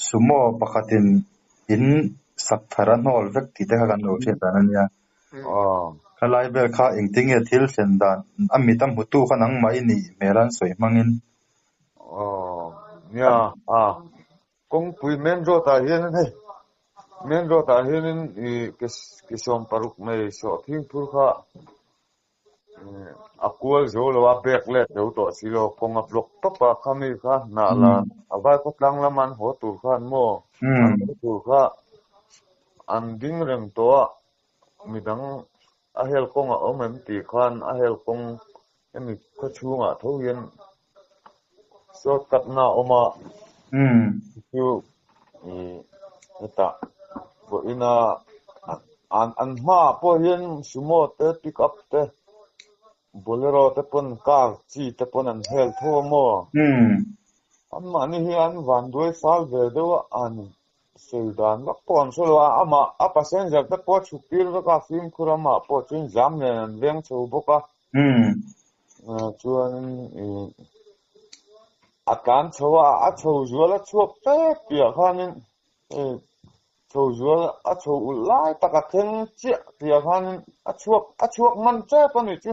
Sumo pakhatin in sak thar a hnawl vek tih te kha kan lo hriat dan a nia. Khalai vel kha engtinge thil thlen dan a mit a hmutu kha nangmah i nih hmel a an sawi hmangin. Aw nia a kawngpui main road ah hianin hei main road ah hianin ih ke 16 nei sawhthing phur kha A kual zo lo a, bag let zo tawh si lo, kawng a block tawp a, khami kha hnah la a vai khawtlang lama an haw tur khan maw an haw tur kha an ding reng tawh a, midang a hel kawng a awm em tih khan a hel kawng hemi khaw chhungah tho hian short cut na a awm a, chu hetah vawiina an hmaah pawh hian sumo te pick up te bolero te pawn car chi te pawn an hel tho a maw? Anmahni hi an vanduai fal ve deuh a, an sawi dan vak pawh an hre lo a, amah a passenger te pawh a chhuk tir vek a, fimkhur amah pawh chuan zam nen an veng chho bawk a. Chuanin ih a tlan chho a, a chho zual a chhuak tep tihah khanin hei chho zual a chho ulh lai tak a thleng chiah tihah khanin a chhuak a chhuak hman tep a nih chu.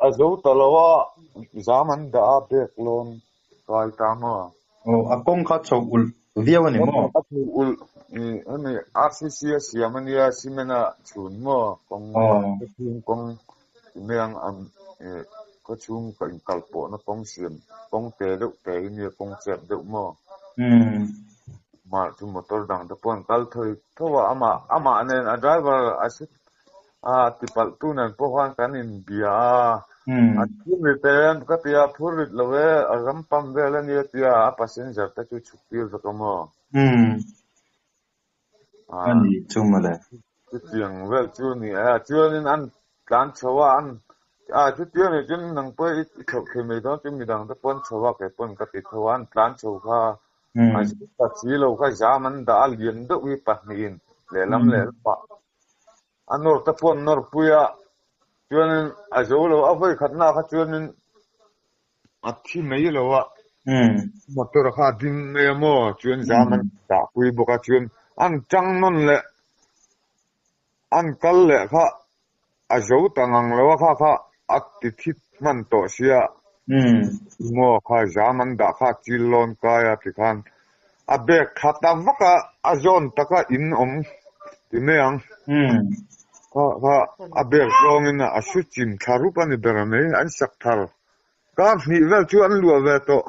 A zo ta lo a, zam an dah a bag lawn kai ta maw. Aw a kawng kha chho ulh viau a ni maw? A chho ulh ih hemi RCC a siam a nia cement a chhun maw kawng chhung kawng ti mai ang an ih khaw chhung ka inkal pawhna kawng siam kawng te deuh te hi nia kawng chep deuh maw? Mah chu motor dang te pawh an kal thawi tho a amah amah nen a driver a si a tipalh tu nen pawh khan kan inbia a a phur rit em ka ti a phur rit lo e a ram pam vel a nia tia a passenger te chu chhuk tir vek a maw? A ni chu mawle. Chutiang vel chu a ni a, chuanin an tlan chho a, an a chutiang nih chuan nang pawh i thlauh thei mai dawn chu midang te pawh an chho a, kei pawn ka ti tho a, an tlan chho kha a zim ta si lo kha zam an dah a, lian deuh hi pahnihin lehlam lehlamah a nawr te pawh an nawr pui a, chuanin a zo lo a vawi khatna kha chuanin A thi mai lo a, motor kha a ding mai a maw? Chuan zam an dah pui bawk a, chuan an tang nawn leh an kal leh kha a zo ta ngang lo a, kha kha a ti thi hman tawh sia maw kha zam an dah kha a chil lawn kai a tikhan a bag tha ta vak a, a zawn taka in awm ti mai ang kha kha a bag zawngin a su chim thla rup a ni ber mai an sak thar. Kar hnih vel chu an luah ve tawh.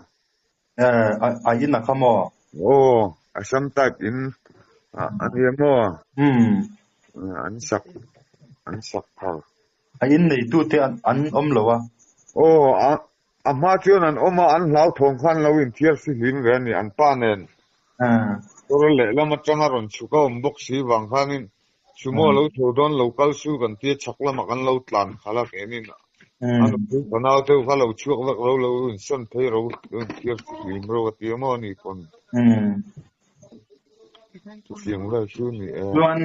Eh, a in a kha maw? Aw, Assam type in a nia maw? Umm. An sak, an sak thar. A in neitute an awm lo a? Aw, a a hma chuan an awm a, an hlauthawng khan lo inthiar fihlim ve a ni, an pa nen. Kawr lehlam atanga rawn chhuk a awm bawk si vang khanin Sumo lo tho dawn lo kal su kan tia chhak lamah kan lo tlan khalh a kenin a nupui fanau deuh kha lo chhuak vek ro lo insawn phei ro lo inthiar fihlim ro a ti a maw ani pawn chutiang vel chu ni e. Chuan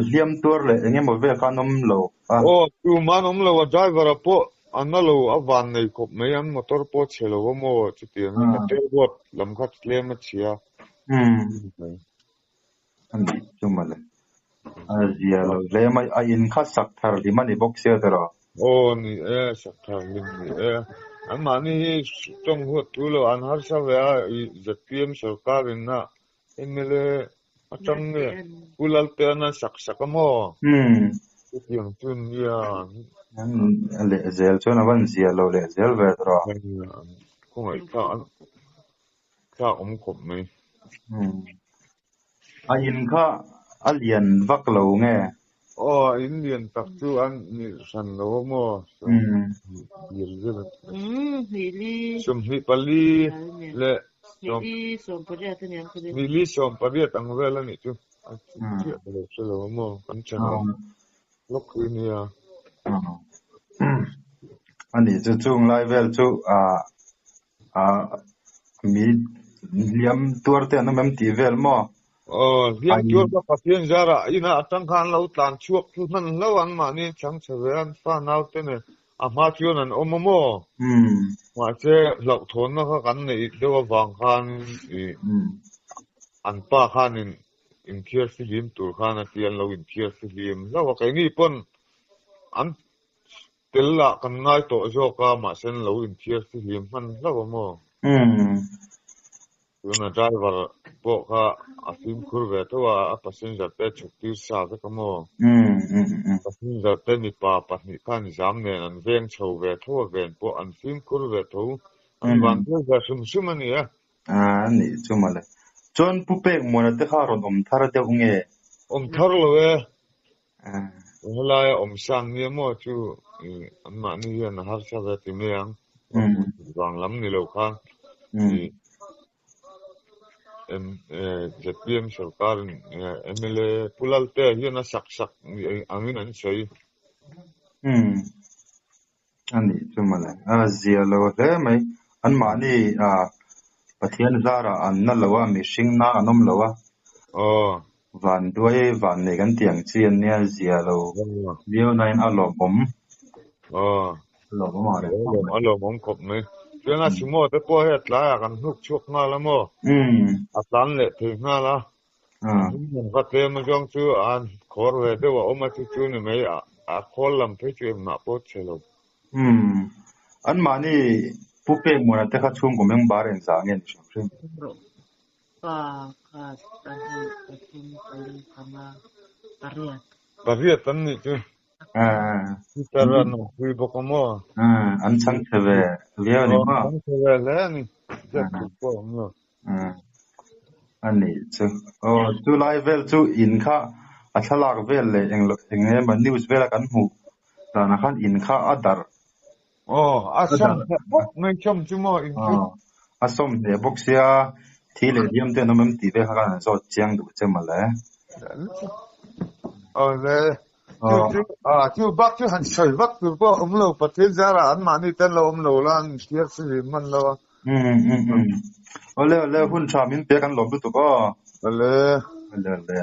hliam tuar leh eng emaw vel kha an awm lo a. Aw tumah an awm lo a driver a pawh a na lo a van nei khawp mai an motor pawh a chhe lo a maw chutiang in a dashboard lam kha tlem a chhia. A nih chu mawle. A zia lo hle mai. A in kha sak thar hlim a ni bawk sia tiraw? Aw ni e, sak thar hlim ni e. Anmahni hi tawng huat thu lo an harsa ve a, i ZPM sorkar in a mla atang nge Pu Lalteana sak sak a maw? Chutiang chu nia. A leh zel chuan a van zia lo leh zel ve tiraw? Khawngaih thlak thlak awm khawp mai. A in kha a lian vak lo nge? Aw, a in lian tak chu a ni hran lo a maw? 24 leh 48 ang vel a nih chu. A chiah ka lo hre lo a maw? Kan thenawm lawk hi nia. A nih chu chung lai vel chu Mi hliam tuar te an awm em tih vel maw? Aw, hliam tuar kha Pathian zarah inah atang khan an lo tlan chhuak thu hman hlauh an mahni an chhang chhe ve a, an fa naute nen a hma chuan an awm a maw? Umm. Mahse hlauhthawnna kha kan neih deuh avang khan ih an pa khanin inthiar fihlim tur khan a ti an lo inthiar fihlim hlauh a, keini pawn an tel lah kan ngai tawh zawk a, mahse an lo inthiar fihlim hman hlauh a maw? Tuna driver pawh kha a fimkhur ve tho a, a passenger te chhuk tir sa vek a maw? Passenger te mipa pahnih khan zam nen an veng chho ve tho a, ven pawh an fimkhur ve tho, an van vel ve hrim hrim a ni e. A nih chu mawle. Chuan Pu Pek Muana te kha rawn awm thar deuh nge? Awm thar lo e. Helaia awm san nia maw chu anmahni hian a harsa ve ti mai ang. Vang lam ni lo khan ZPM sorkarin mla Pu Laltea hian a sak sak angin an sawi. A nih chu mawle. A zia lo hle mai. Anmahni Pathian zarah an na lo a, mihring na an awm lo a. Van duai van nei kan tih ang chi an nia, zia lo viau nain a lawmawm. A lawmawm ang reng khawp mai. A lawmawm khawp mai. Chuan a sumo te pawh hei a tlaiah kan hnuk chhuak nghal a maw? A tlan leh thei nghal a. Ka tlem azawng chu an khawr ve deuh a awm a chu chu ni mai a khawl lam phei chu engmah pawh chhe lo. Umm. An mahni Pu Pek Muana te kha chhungkaw member engzah nge ni hrim hrim? Pakhat, pahnih, pathum, pali, panga, pariat. Pariat an nih chu. Peter a nupui bawk a maw? An chhang chhe ve viau a ni maw? An chhang chhe ve hle a ni. Ziak tur pawh a awm lo. A nih chu. Aw chu lai vel chu in kha a thlalak vel leh eng eng emaw news vela kan hmuh danah khan in kha a darh. Aw a sawm hneh bawk mai sawm chu maw in chu. A sawm hneh bawk sia thi leh hliam te an awm em tih vel kha kan zawt chiang duh che mawle. Aw le. Chu chu ah chu bak chu han sawi vak tur pawh a awm lo Pathian zarah anmahni te an lo awm lo la an inhriat si hlim hman lo a. Umm umm. Awle awle hun tha min pe kan lawm lutuk aw. Awle. Awle awle.